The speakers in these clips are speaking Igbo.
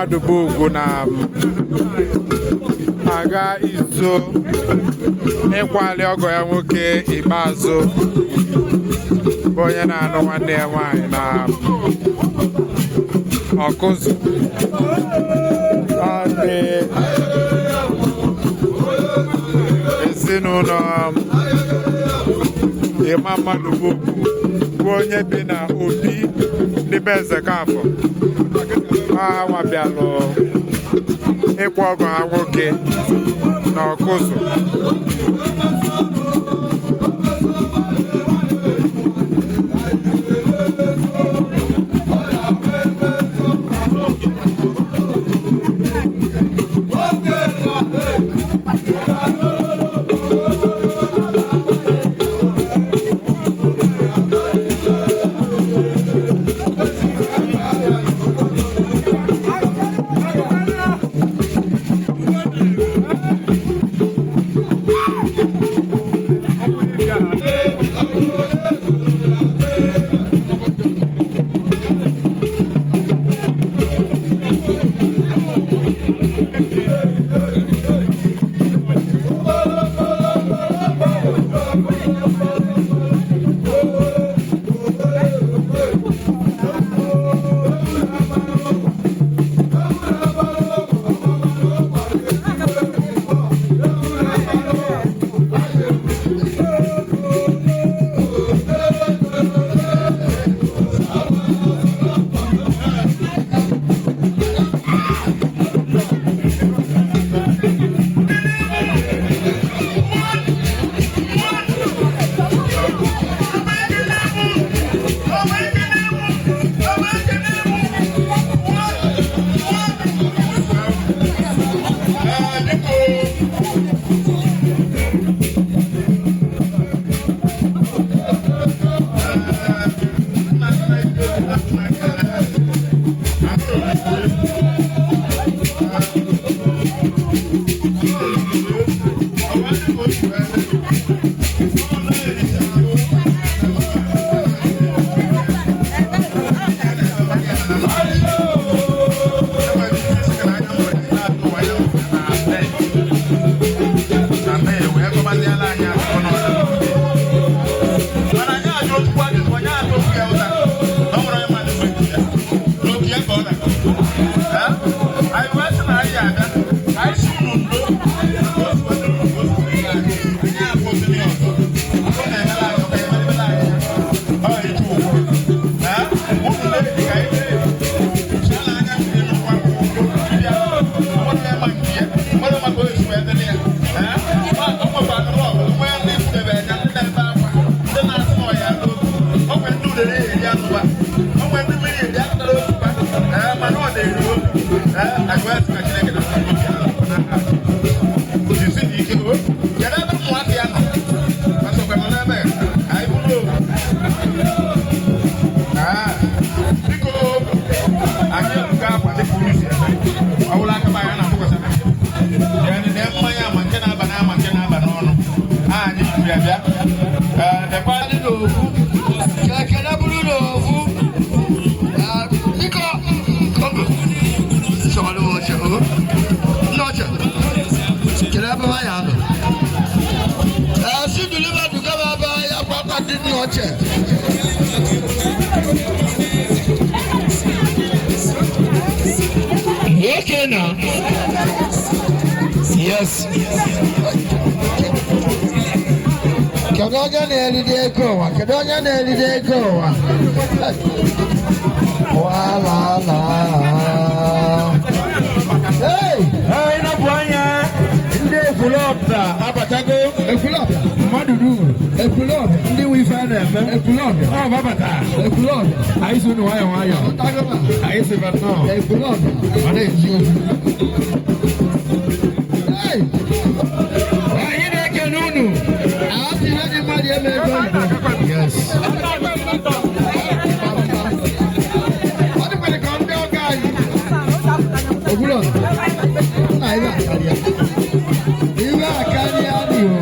Mmadụbụugwu na aga iso ịkwali ọgọ ya nwoke ikpeazụ bụ onye na-anụ nwanne ya nwaanyị na Ọkụzụ. Ọ ndị ezinụlọ Ịma Mmadụbụugwu bụ onye bi na obi ndị be Ezekafọ ha nwa bịalụ ịkwa ọgọ ha nwoke na Ọkụzụ. Okay now. Yes. Kedu onye na-eride ego ụwa? Kedu onye na-eride ego ụwa? Wala. Hey! Ee, ịnapụ anya ndị Ekwulọbịa abatago. Ekwulọbịa. Mmadụ dum. Ekwulọbịa. Ndị nwe ife a na-eme. Ekwulọbịa. Ọ bụ abata. Ekwulọbịa. Anyị si unu nwayọọ nwayọọ. Ọtago. Anyị si ba nnọọ. Ekwulọbịa. Ọ na-eji okwu. Hey! Anyị na-ekene unu. Asị ihe dị mmadụ eme ego oyibo. Yes. Ọ dịkwara ka ndị ọga anyị. Ekwulọbịa. Nna ibe akarịa. Ibe akarịa dị o.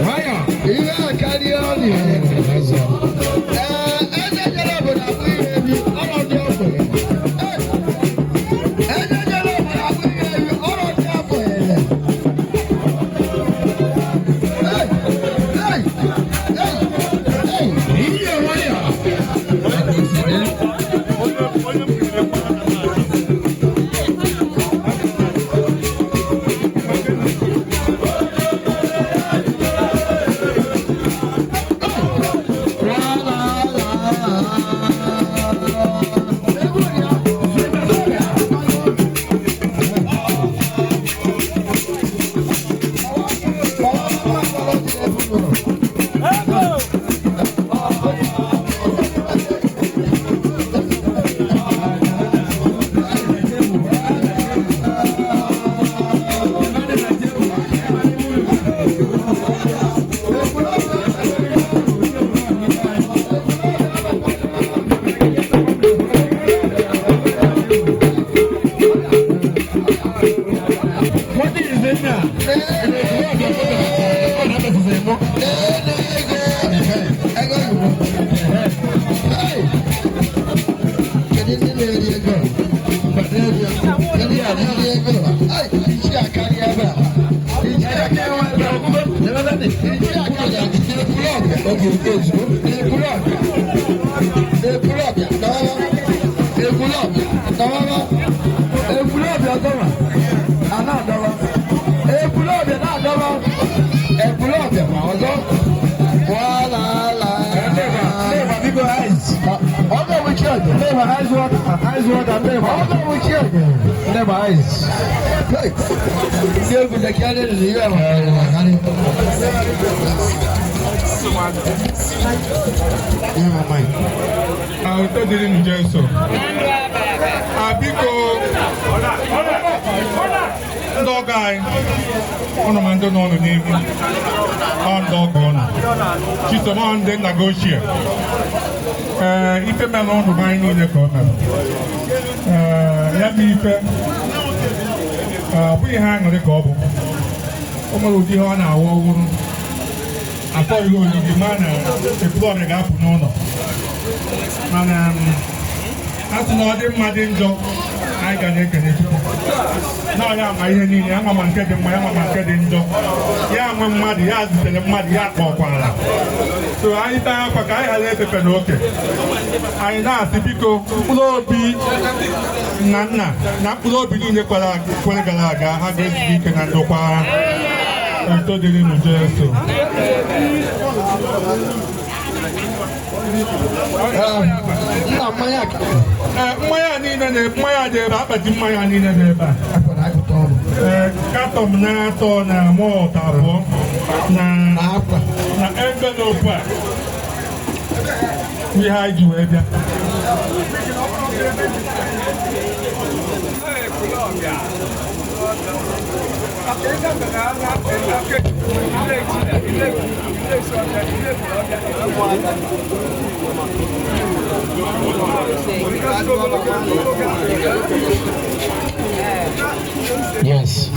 Nwayọọ. Ibe akarịa dị o. Ọzọ. Ee, eze jere obodo abụ ihe ebi, ọnọdụ ogbenye. Ee. Hey! Kedu ndị na-eri ego? Kedu ndị na-eri ego? Hey! Isi akarịa ebe a. Isi akarịa ebe a. Isi akarịa Ekwulọbịa. Oge nke ozugbo. Ekwulọbịa. Ekwulọbịa. Dọwa. Ekwulọbịa. Dọwa. Ekwulọbịa dọwa. A na-adọwa. Ekwulọbịa na-adọwa. Ekwulọbịa ma ọzọ. Wala. Ọ ga-enwechi ọdụ. Ọ ga-enwechi ọdụ. Hey! Ndị egwu na-ekele riri ihe ahụ. Nye m mic. Udo dịrị nụ Jesu. Biko, ndị ọgọ anyị, ụnụ ma ndị nọ ụnụ n'ihu, ọ ndị ọgọ ụnụ. Chisom, ọ ndị nna gị ochie. Ee, ife mere ụnụ bụ anyị niile ka o mere. Ee, ya bụ ife, ọ bụghị ihe aṅụrị ka ọ bụ. O nwere ụdị ihe ọ na-awụ ọhụrụ. Afọ ihe onyinye ma na Ekwulọbịa ga-apụ n'ụlọ. Mana a sị na ọ dị mma dị njọ, anyị ga na-ekene Chukwu na ọ ya ma ihe niile, ya ma nke dị mma, ya ma nke dị njọ, ya nwe mmadụ, ya zitere mmadụ, ya kpọkwara. So anyị taa akwa ka anyị ghara efefe n'oke. Anyị na-asị, biko, mkpụrụ obi nna nna na mkpụrụ obi niile kwere gara aga, ha ga-ezu ike na ndokwa. Udo dịrị nụ Jesu. Nna, mmanya ka Ee, mmanya niile na mmanya dị ebe a, akpati mmanya niile dị ebe a. Akwa na-agụta ọrụ. Ee, carton na-atọ na malt abụọ na Na akwa. Na envelope a, ihe anyị ji wee bịa. Yes.